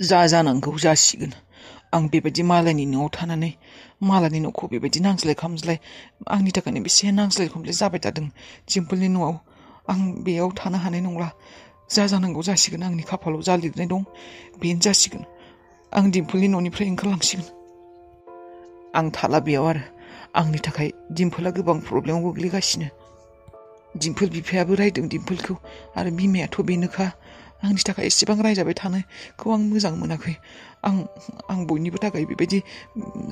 जा जानांगौ जासिगोन आं बेबायदि मालायनि न'आव थानानै मालायनि न'खौ बेबायदि नांज्लाय खामज्लाय आंनि थाखायनो बेसे नांज्लाय खमज्लाय जाबाय थादों दिम्पोलनि न'आव आं बेयाव थानो हानाय नंला जा जानांगौ जासिगोन आंनि खाफालाव जा लिरनाय दं बेनो जासिगोन आं दिम्पोलनि न'निफ्राय ओंखारलांसिगोन आं थाला बेयाव आरो आंनि थाखाय दिम्पोला गोबां प्रब्लेमाव गोग्लैगासिनो दिम्पोल बिफायाबो रायदों दिम्पोलखौ आरो बिमायाथ' बेनोखा आंनि थाखाय एसेबां रायजाबाय थानायखौ आं मोजां मोनाखै आं बयनिबो थाखाय बेबायदि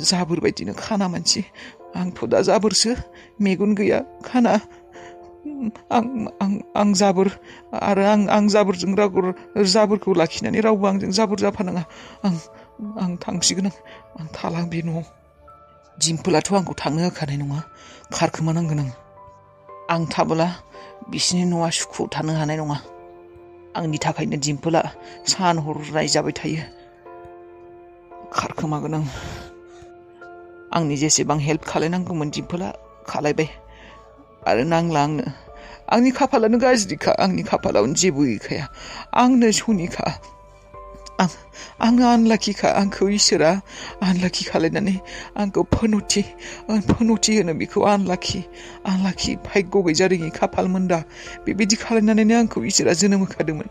जाबोर बायदिनो खाना मानसि आंथ' दा जाबोरसो मेगन गैया खाना आं जाबोर आरो आं जाबोरजों जाबोरखौ लाखिनानै रावबो आंजों जाबोर जाफानाङा आं थांसिगोन आं थाला बे न'आव दिम्पोलाथ' आंखौ थांनो होखानाय नङा खारखोमानांगोन आं थाबोला बिसिनि न'आ सुखुआव थानो हानाय नङा आंनि थाखायनो दिम्पोला सान हर रायजाबाय थायो खारखोमागोन आंनि जेसेबां हेल्प खालायनांगौमोन दिम्पोला खालायबाय आरो नांला आंनि खाफालानो गाज्रिखा आंनि खाफालावनो जेबो गैखाया आंनो सनिखा आङो आनलाखिखा आंखौ इसोरा आनलाखि खालायनानै आंखौ फोनथि होनो बेखौ आनलाखि भाग्य गैजारोङि खाफाल मोनदा बेबायदि खालायनानैनो आंखौ इसोरा जोनोम होखादोंमोन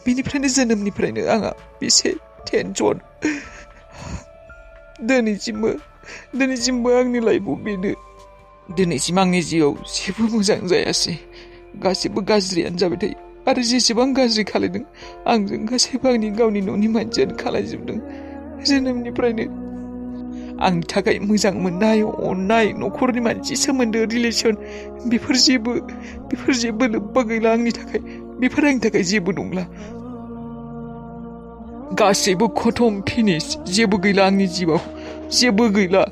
बेनिफ्रायनो जोनोमनिफ्रायनो आंहा बेसे टेनसन दिनैसिमबो आंनि लाइफआव बेनो दिनैसिम आंनि जिउआव जेबो मोजां जायासै गासिबो गाज्रियानो जाबाय थायो आरो जेसेबां गाज्रि खालायदों आंजों गासैबो आंनि गावनि न'नि मानसियानो खालायजोबदों जोनोमनिफ्रायनो आंनि थाखाय मोजां मोननाय अननाय न'खरनि मानसि सोमोन्दो रिलेसन बेफोर जेबो लोब्बा गैला आंनि थाखाय बेफोर आंनि थाखाय जेबो नंला गासैबो खतम फिनिश जेबो गैला आंनि जिउआव जेबो गैला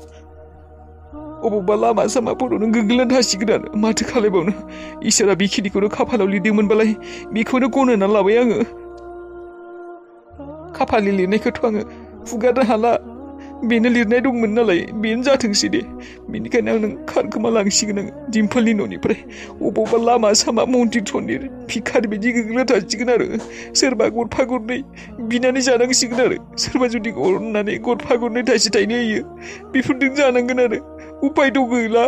अबावबा लामा सामाफोरावनो गोग्लैनानै थासिगोन आरो माथो खालायबावनो इसोरा बेखिनिखौनो खाफालाव लिरदोंमोनबालाय बेखौनो गनायनानै लाबाय आङो खाफालनि लिरनायखौथ' आङो हुगारनो हाला बेनो लिरनाय दंमोन नालाय बेनो जाथोंसै दे बेनिखायनो आं खारखोमा लांसिगोन आङो दिम्पोलनि न'निफ्राय अबावबा लामा सामा मन्दिर थन्दिर भिखारि बायदि गोग्लैना थासिगोन आरो सोरबा गरफा गरनै बिनानै जानांसिगोन आरो सोरबा जुदि अननानै गरफा गरनै थाइसे थाइनै होयो बेफोरजों जानांगोन आरो उपायथ' गैला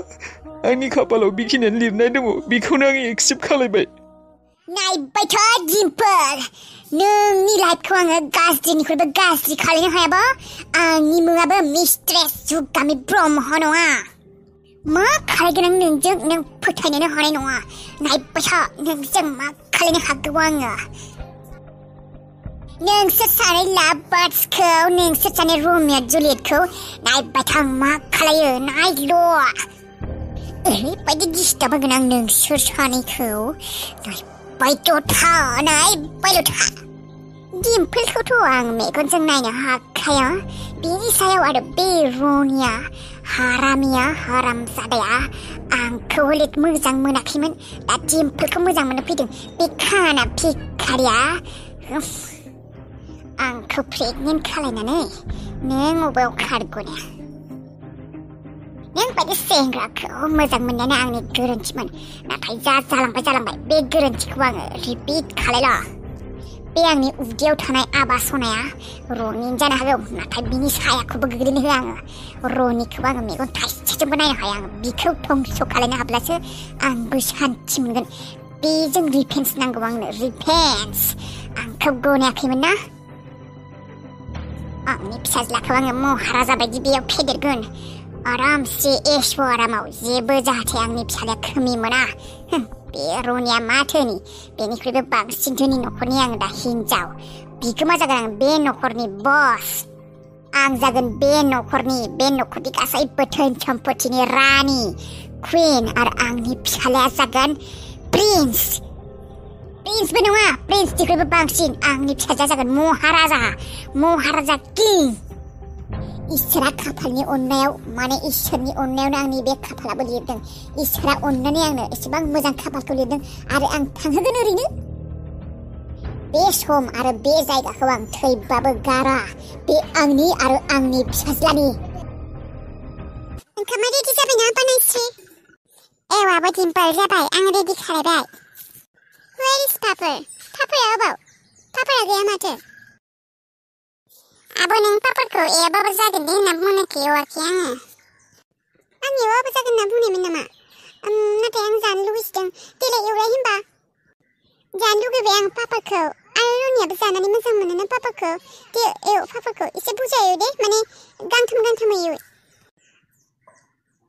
आंनि खाफालाव बेखिनियानो लिरनाय दङ बेखौनो आं एक्सेप्ट खालायबाय नायबायथ' दिम्पोल नोंनि लाइफखौ आङो गाज्रिनिख्रुइबो गाज्रि खालायनो हायाबा आंनि मुङाबो मिस्ट्रेस जुगामि ब्रह्म नङा मा खालायगोन आं नोंजों नों फोथायनोनो हानाय नङा नायबायथ' नोंजों मा खालायनो हागौ आङो नोंसोर सानै लाभार्सखौ नोंसोर सानै रमियो जुलियटखौ नायबायथ' आं मा खालायो नायल' ओरैबायदि डिस्टार्ब होगोन आं नोंसोर सानैखौ नायबायल' था दिम्पोलखौथ' आं मेगनजों नायनो हाखाया बेनि सायाव आरो बे रनिया हारामजादाया आंखौ हले मोजां मोनाखैमोन दा दिम्पोलखौ मोजां मोननो फैदों बे खाना भिखारिया आंखौ प्रेगनेन्ट खालायनानै नों अबाव खारग'नो नों बायदि सेंग्राखौ मोजां मोननायानो आंनि गोरोन्थिमोन नाथाय जालांबाय बे गोरोन्थिखौ आङो रिपिट खालायला बे आंनि उदैयाव थानाय आबा सनाया रनिन जानो हागौ नाथाय बिनि सायाखौबो गोग्लैनो होआ आङो रनिखौबो आङो मेगन थाइसेजोंबो नायनो हाया आङो बिखौ धंस' खालायनो हाब्लासो आंबो सान्थि मोनगोन बेजों रिभेन्स नांगौ आंनो रिभेन्स आंखौ गनायाखैमोन ना आंनि फिसाज्लाखौ आङो महाराजा बायदि बेयाव फेदेरगोन आरामसे एस' आरामाव जेबो जाहाथे आंनि फिसाज्लाया खोमि मोना बे रनिया माथोनि बेनिख्रुइबो बांसिन धोनि न'खरनि आं दा हिनजाव बिगोमा जागोन आं बे न'खरनि बस आं जागोन बे न'खरनि गासैबो धोन सम्पतिनि रानि कुइन आरो आंनि फिसाज्लाया जागोन प्रिन्सबो नङा प्रिन्सनिख्रुइबो बांसिन आंनि फिसाज्लाया जागोन महाराजा किं इसोरा खाफालनि अननायाव इसोरनि अननायावनो आंनि बे खाफालाबो लिरदों इसोरा अननानै आंनो एसेबां मोजां खाफालखौ लिरदों आरो आं थांहोगोन ओरैनो बे सम आरो बे जायगाखौ आं थैबाबो गारा बे आंनि आरो आंनि फिसाज्लानि ओंखामा रेडि जाबायना बानायसै आबो दिम्पोल जाबाय आं रेडि खालायबाय Where is Papa? Papa अबाव? Papa गैया माथो आब' नों पापाखौ एवाबाबो जागोन दे होनना बुंनायखौ एवाखै आङो। आं एवाबाबो जागोन होनना बुंनायमोन नामा? नाथाय आं जानो लुगैसिदों। देलाय एवलाय होनबा। जानो लुगैबाय आं पापाखौ। आरो रनियाबो जानानै मोजां मोनोना पापाखौ। दे एव पापाखौ एसे बुरजा एव दे, माने गांथामै एव।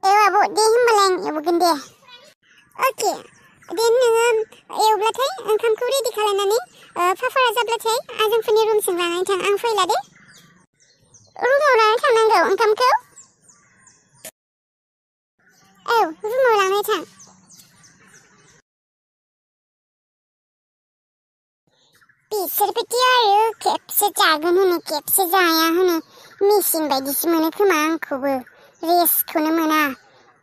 आब' दे होनबालाय आं एवगोन दे। अके। दे नोङो एवब्लाथाय ओंखामखौ रेडि खालामनानै पापाया जाब्लाथाय आजांफोरनि रुमसिम लानानै थां। आं फैला दे। रुमाव लानानै थांनांगौ ओंखामखौ? औ, रुमाव लानानै थां। बिसोरबायदि आरो खेबसे जागोन होनो खेबसे जाया होनो मेसिन बायदिसो मोनो खोमा आंखौबो। रेस्टखौनो मोना।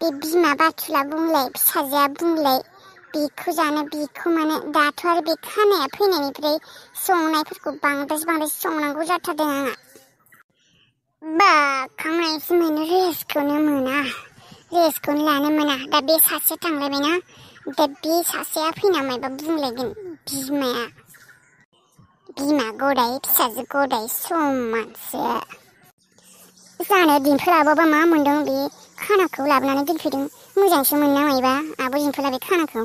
बे बिमा बाथुला बुंलाय फिसाजोआ बुंलाय बेखौ जानो बेखौ मानो। दाथ' आरो बे खानाया फैनायनिफ्राय संनायफोरखौ बांद्राय संनांगौ जाथारदों आंहा। बाखांनायसो मोनो, रेस्टखौनो मोना। रेस्टखौनो लानो मोना। दा बे सासे थांलायबायना, दा बे सासेया फैना मायबा बुंलायगोन बिमाया। बिमा गदाय फिसाजो गदाय समानसो। जानो दिनफोराबोबा मा मोन्दों बे खानाखौ लाबोनानै दोनफैदों। मोजांसो मोनना मायबा आब' दिनफोरा बे खानाखौ।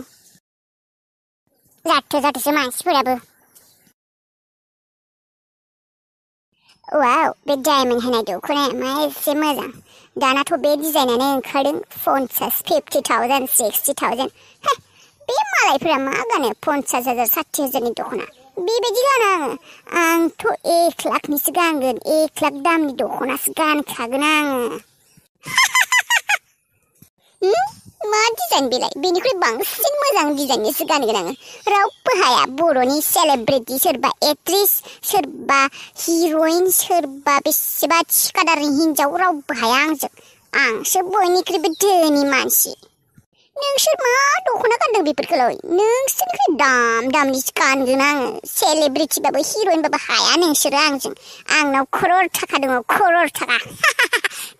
जाथोसो मानसिफोराबो। वाव, बे डायमन्ड होनाय दख'नाया मा एसे मोजां। दानाथ' बे डिजाइनानो ओंखारदों 50,000, 60,000। बे मालायफोरा मा गानो 50,000, 60,000नि दख'ना। बेबायदि गाना आङो। आंथ' 1,00,000निसो गानगोन। 1,00,000 दामनि दख'नासो गानखागोन आङो। मा डिजाइन बेलाय? बेनिख्रुइ बांसिन मोजां डिजाइननिसो गानगोन आङो। रावबो हाया। बर'नि सेलेब्रिटि, सोरबा एक्ट्रिस, सोरबा हिर'इन, सोरबा बेसेबा थिखादारनि हिनजाव, रावबो हाया आंजों। आंसो बयनिख्रुइबो धोनि मानसि। नोंसोर मा दख'ना गानदों बेफोरखौलाय? नोंसोरनिख्रुइ दामनिसो गानगोन आङो। सेलेब्रिटिबाबो हिर'इनबाबो हाया नोंसोरो आंजों। आंनाव खर'र थाखा दङ, खर'र थाखा।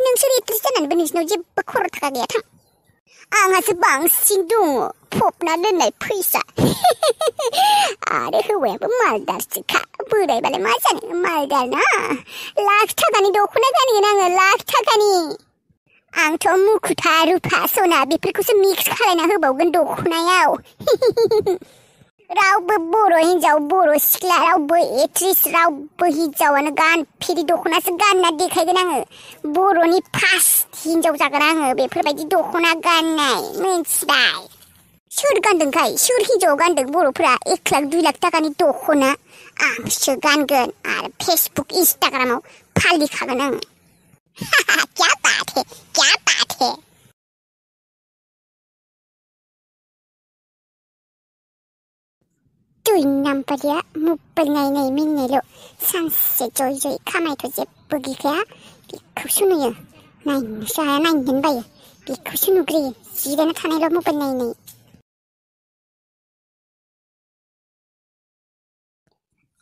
नोंसोर एक्ट्रिस जानानैबो नोंसिनाव जेबो खर'र थाखा गैया, थां। आंहासो बांसिन दङ फबना दोननाय फैसा। आरो हौवायाबो मालदारसोखा। बोरायबालाय मा जानो, मालदार ना। 1,00,000 थाखानि दख'ना गानगोन आङो, 1,00,000 थाखानि। आंथ' मुखुथा रुफा सना बेफोरखौसो मिक्स खालायना होबावगोन दख'नायाव। रावबो बर' हिनजाव, बर' सिख्ला, रावबो एक्ट्रिस, रावबो हिनजावानो गानफेरि दख'नासो गानना देखायगोन आङो। बर'नि फार्स्ट हिनजाव जागोन आङो बेफोरबायदि दख'ना गाननाय, मिन्थिबाय? सोर गानदोंखाय? सोर हिनजाव गानदों बर'फोरा 1,00,000, 2,00,000 थाखानि दख'ना? आंसो गानगोन आरो फेसबुक, इन्सटाग्रामाव फालिखागोन आङो। क्या बात है, क्या बात है। दुइ नाम्बारिया मबाइल नायै मिनिनायल'। सानसे जय खामायथ' जेबो गैखाया। बेखौसो नुयो। नायनोसो हाया, नायनोनो बायो। बेखौसो नुग्रोयो, जिरायना थानायल' मबाइल नायै।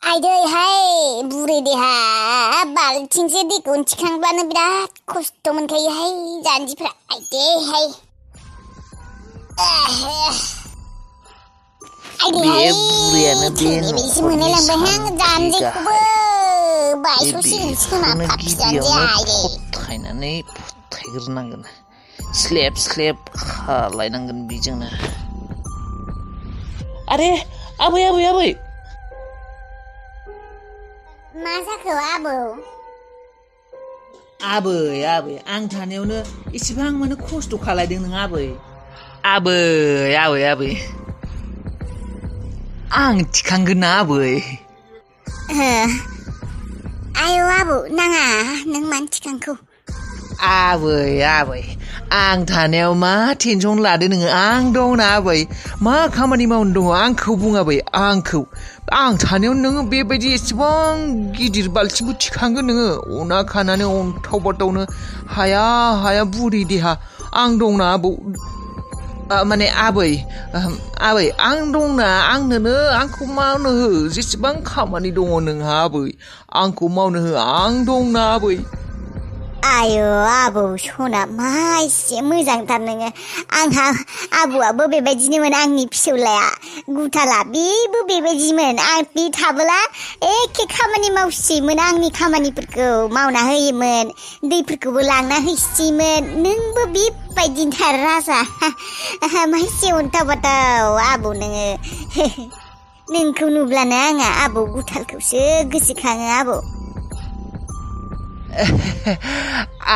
आइदैहाय बुरै देहा, बाल्थिंसे दैखौ थिखांब्लानो बिराद खस्थ' मोनखायोहाय जान्जिफ्रा। आइदैहाय बे बुरैयानो बे बेबायदिसो मोनलायलांबायहाय आं जान्जिखौबो बायस'सिगोनसो खोमा फाफि जान्जिया। फथायनानै फथायग्रोनांगोन, स्लेब खालायनांगोन बेजोंनो। आरे आबै मा जाखो आबौ? आबै आं थानायावनो एसेबां माने खस्थ' खालायदों नों आबै। आबै आं थिखांगोन ना आबै। आयौ आबौ नाङा, नों मानो थिखांखौ? आबै आं थानायाव मा टेनसन लादो नोङो? आं दंना आबै। मा खामानि मावनो दङ आंखौ बुं आबै, आंखौ। आं थानायाव नोङो बेबायदि एसेबां गिदिर बाल्थिंखौ थिखांगोन नोङो? अना खानानै अन्थाव बाथावनो हाया बुरि देहा। आं दंना आबौ, माने आबै आं दंना। आंखौ मावनो हो। जेसेबां खामानि दङ नोंहा आबै, आंखौ मावनो हो। आं दंना आबै। आयो आबौ सना मा एसे मोजांथार नोङो आंहा आबौआबो बेबायदिनोमोन आंनि फिसौलाया गुथाला बेबो बेबायदिमोन आं बे थाबोला एखे खामानि मावसियोमोन आंनि खामानिफोरखौ मावना होयोमोन दैफोरखौबो लांना हैसियोमोन नोंबो बेबायदिथार राजा मा एसे अन्थाव बाथाव आबौ नोङो नोंखौ नुब्लानो आंहा आबौ गुथालखौसो गोसोखाङो आबौ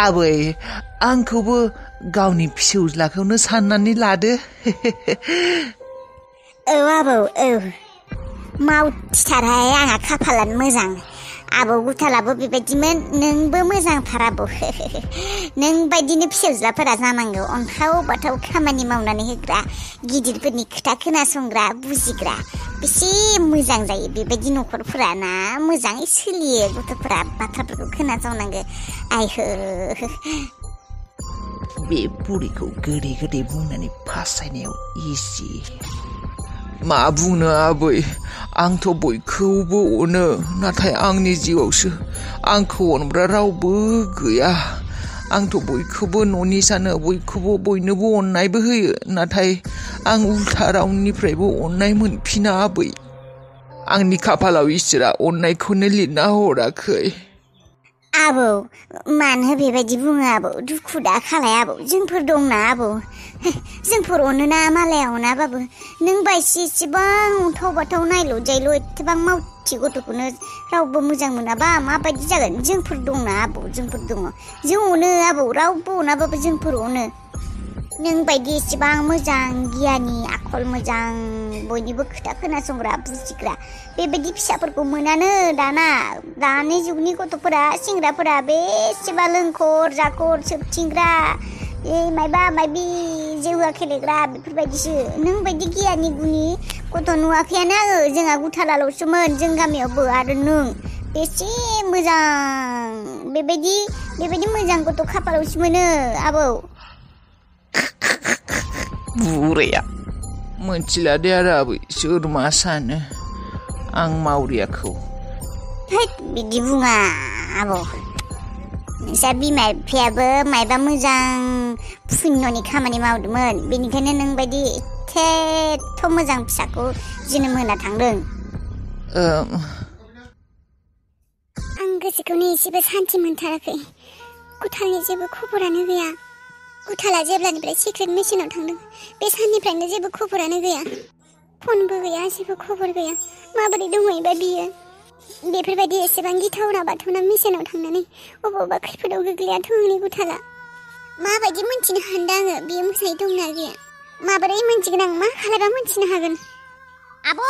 आबै आंखौबो गावनि फिसौज्लाखौनो साननानै लादो औ आबौ औ मावथिथारहाय आंहा खाफालानो मोजां आबौ गुथालाबो बेबायदिमोन नोंबो मोजांथार आबौ नों बायदिनो फिसौज्लाफोरा जानांगौ अन्थाव बाथाव खामानि मावनानै होग्रा गिदिरफोरनि खोथा खोनासंग्रा बुजिग्रा बेसे मोजां जायो बेबायदि न'खरफोरा ना मोजाङै सोलियो गथ'फोरा बाथ्राफोरखौ खोनासंनांगौ आयहो बे बुरिखौ गोदै गोदै बुंनानै फासायनायाव इजि मा बुंनो आबै आंथ' बयखौबो अनो नाथाय आंनि जिउआवसो आंखौ अनग्रा रावबो गैया आंथ' बयखौबो न'नि सानो बयखौबो बयनोबो अननायबो होयो नाथाय आं उल्था रावनिफ्रायबो अननाय मोनफिना आबै आंनि खाफालाव इसोरा अननायखौनो लिरना हराखै आबौ मानो बेबायदि बुङो आबौ दुखु दा खालाय आबौ जोंफोर दंना आबौ जोंफोर अनोना मालाया अनाबाबो नों बायसि एसेबां अन्थाव बाथाव नायल' जायल' एसेबां मावथि गथ'खौनो रावबो मोजां मोनाबा माबायदि जागोन जोंफोर दंना आबौ जोंफोर दङ जों अनो आबौ रावबो अनाबाबो जोंफोर अनो नों बायदि एसेबां मोजां गियानि आखल मोजां बयनिबो खोथा खोनासंग्रा बुजिग्रा बेबायदि फिसाफोरखौ मोनानो दानि जुगनि गथ'फोरा सेंग्राफोरा बेसेबा लोंखर जाखर सोबथिंग्रा मायबा मायबि जेउवा खेलेग्रा बेफोरबायदिसो नों बायदि गियानि गुनि गथ' नुवाखैयानो आङो जोंहा गुथालाल'सोमोन जों गामियावबो आरो नों बेसे मोजां बेबायदि मोजां गथ' खाफालावसो मोनो आबौ बुरैया मोनथिला दे आरो आबै सोर मा सानो आं मावरियाखौ बिदि बुङा आबौ नोंसा बिमा बिफायाबो मायबा मोजां पुण्यनि खामानि मावदोंमोन बेनिखायनो नों बायदि एथ' मोजां फिसाखौ जोनोम होना थांदों आं गोसोखौनो एसेबो सान्थि मोनथाराखै गुथालनि जेबो खबरानो गैया गुथाला जेब्लानिफ्राय सिक्रेट मिशनाव थांदों बे साननिफ्रायनो जेबो खबरानो गैया फनबो गैया जेबो खबर गैया माबोरै दंहैबा बियो बेफोरबायदि एसेबां गिथावना बाथावना मिशनाव थांनानै अबावबा खैफोदाव गोग्लैयाथ' आंनि गुथाला माबायदि मोनथिनो हान्दों आङो बियो मोजाङै दंना गैया माबोरै मोनथिगोन आं मा खालायबा मोनथिनो हागोन आब'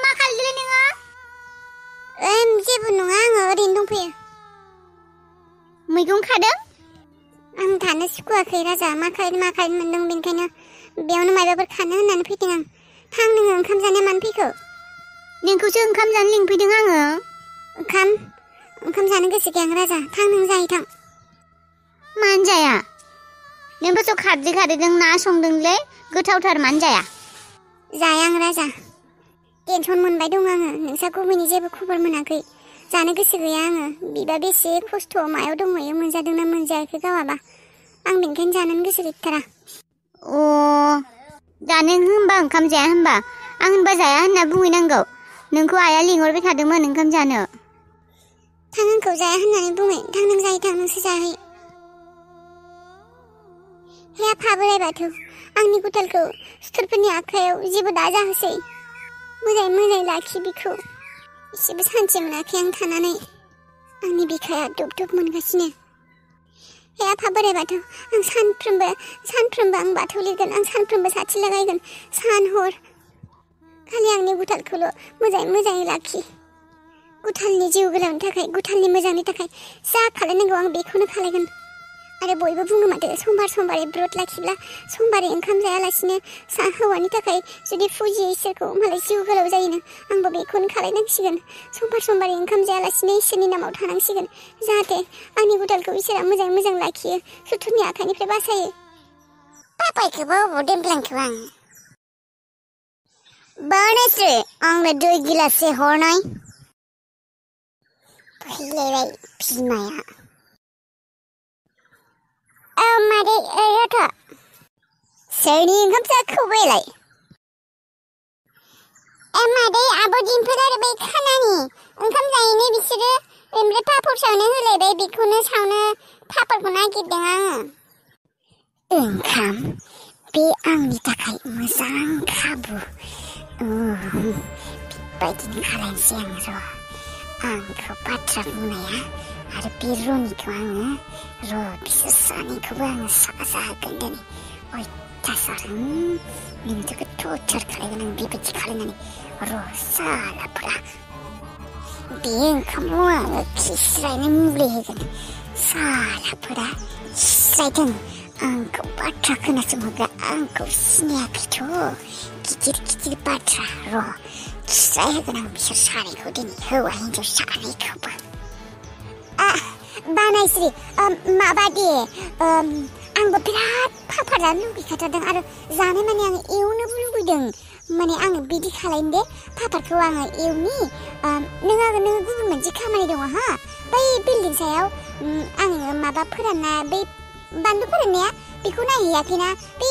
मा खालायदोंलै नोङो जेबो नङा आङो ओरैनो दंफैयो मैगं खादों आं थानो सुखुवाखै राजा मा खालायनो मोनदों बेनिखायनो बेयावनो माबाफोर खानो होननानै फैदों आं थां नोङो ओंखाम जानो मानो फैखो नोंखौसो ओंखाम जानो लिंफैदों आङो ओंखाम जानो गोसो गैया राजा थां नों जाहैथां मानो जाया नोंबोथ' खारदैजों ना संदोंलै गोथावथार मानो जाया आं राजा टेनसन मोनबाय दं आङो नोंसा गुबैनि जेबो खबर मोनाखै जानो गोसो गैया आङो बिबा बेसे खस्थ' मायाव दंहैयो मोनजादोंना मोनजायाखै गावाबा आं बेनिखायनो जानोनो गोसो गैथारा जानो होनबा ओंखाम जाया होनबा आं होनबा जाया होनना बुंहैनांगौ नोंखौ आइया लिंहरबाय थादोंमोन ओंखाम जानो थां आंखौ जाया होननानै बुङै थां नों जाहैथां नोंसो जाहै हे आफा बोराइ बाथौ आंनि गुथालखौ सुथुरफोरनि आखायाव जेबो दाजाहोसै मोजाङै लाखि बिखौ एसेबो सान्थि मोनाखै आं थानानै आंनि बिखाया दुब मोनगासिनो हे आफा बोराइ बाथौ आं सानफ्रोमबो आं बाथौ लिरगोन आं सानफ्रोमबो साथि लागायगोन सान हर खालि आंनि गुथालखौल' मोजाङै लाखि गुथालनि जिउ गोलावनि थाखाय गुथालनि मोजांनि थाखाय जा खालायनांगौ आं बेखौनो खालायगोन आरो बयबो बुङो माथो समबारै ब्रत लाखिब्ला समबारै ओंखाम जायालासिनो हौवानि थाखाय जुदि फुजियो इसोरखौ मालाय जिउ गोलाव जायोनो आंबो बेखौनो खालायनांसिगोन समबारै ओंखाम जायालासिनो इसोरनि नामाव थानांसिगोन जाहाथे आंनि गुथालखौ इसोरा मोजां लाखियो सुथुरनि आखाइनिफ्राय बासायो पापायखौबो अबाव दोनफ्लांखो आं बानोसो आंनो दै गिलाससे हरनाय फैलायबाय बिमाया मादै रथ' सोरनि ओंखाम जाखो बेलाय मादै आब' दिम्पोल आरो बै खानानि ओंखाम जायैनो बिसोरो ओमफ्राय पापर सावनो होलायबाय बेखौनो सावनो पापरखौ नागिरदों आङो ओंखाम बे आंनि थाखाय मोजां खाबु बेबायदिनो खालायनोसै आं र' आंखौ बाथ्रा बुंनाया आरो बे रनिखौ आङो र' बिसोर सानैखौबो आङो साजा होगोन दिनै अयथासार नोंथांखौ टर्चार खालायगोन आं बेबायदि खालायनानै र' सालाफोरा बे ओंखामाव आङो खिस्रायनो मुलि होगोन सालाफोरा खिस्रायदों आंखौ बाथ्रा खोनासंहोग्रा आंखौ सिनायाखैथ' गिदिर गिदिर बाथ्रा र' खिस्राय होगोन आं बिसोर सानैखौ दिनै हौवा हिन्जाव सानैखौबो बानायस्रि माबा दे आंबो बिराद पापर जानो लुगैखाथारदों आरो जानो माने आं एवनोबो लुगैदों माने आङो बिदि खालायनो दे पापरखौ आङो एवनि नोङो गुबुन मोनसे खामानि दङ हा बै बिल्डिं सायाव आङो माबा फोरानना बै बानलु फोराननाया बेखौ नायहैयाखैना बे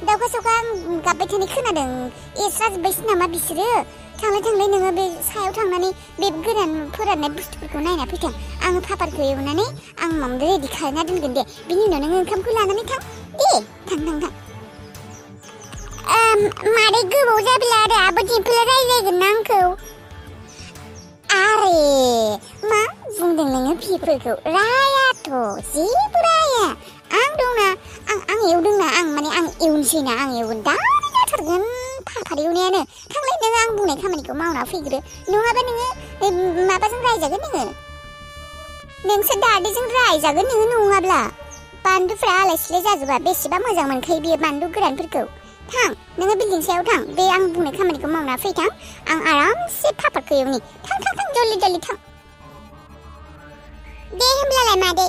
दाउखा सावखा गाबबाय थानाय खोनादों एस्राजोब्बायसो नामा बिसोरो थांलाय नोङो बे सायाव थांनानै बे गोरान फोराननाय बुस्थुफोरखौ नायना फैथों आङो पापरखौ एवनानै आं माबा रेडि खालामना दोनगोन दे बिनि उनाव नोङो ओंखामखौ लानानै थां दे थां मादै गोबाव जाब्ला आरो आब' दिम्पोला रायज्लायगोन ना आंखौ आरे मा बुंदों नोङो बिफोरखौ रायाथ' जेबो राया आं दंना आं एवदोंना आं एवनोसैना आं एवगोन दा जाथारगोन पापर एवनायानो थांलाय नोङो आं बुंनाय खामानिखौ मावना फैग्रो नङाबा नोङो माबाजों रायजागोन नोंसोर दादैजों रायजागोन नोङो नङाब्ला बानलुफ्रा आलाय सिलाय जाजोबा बेसेबा मोजां मोनखायो बेयो बानलु गोरानफोरखौ थां नोङो बिल्डिं सायाव थां बे आं बुंनाय खामानिखौ मावना फैथां आं आरामसे पापरखौ एवनि थां जल्दि थां दे होमब्लालाय मादै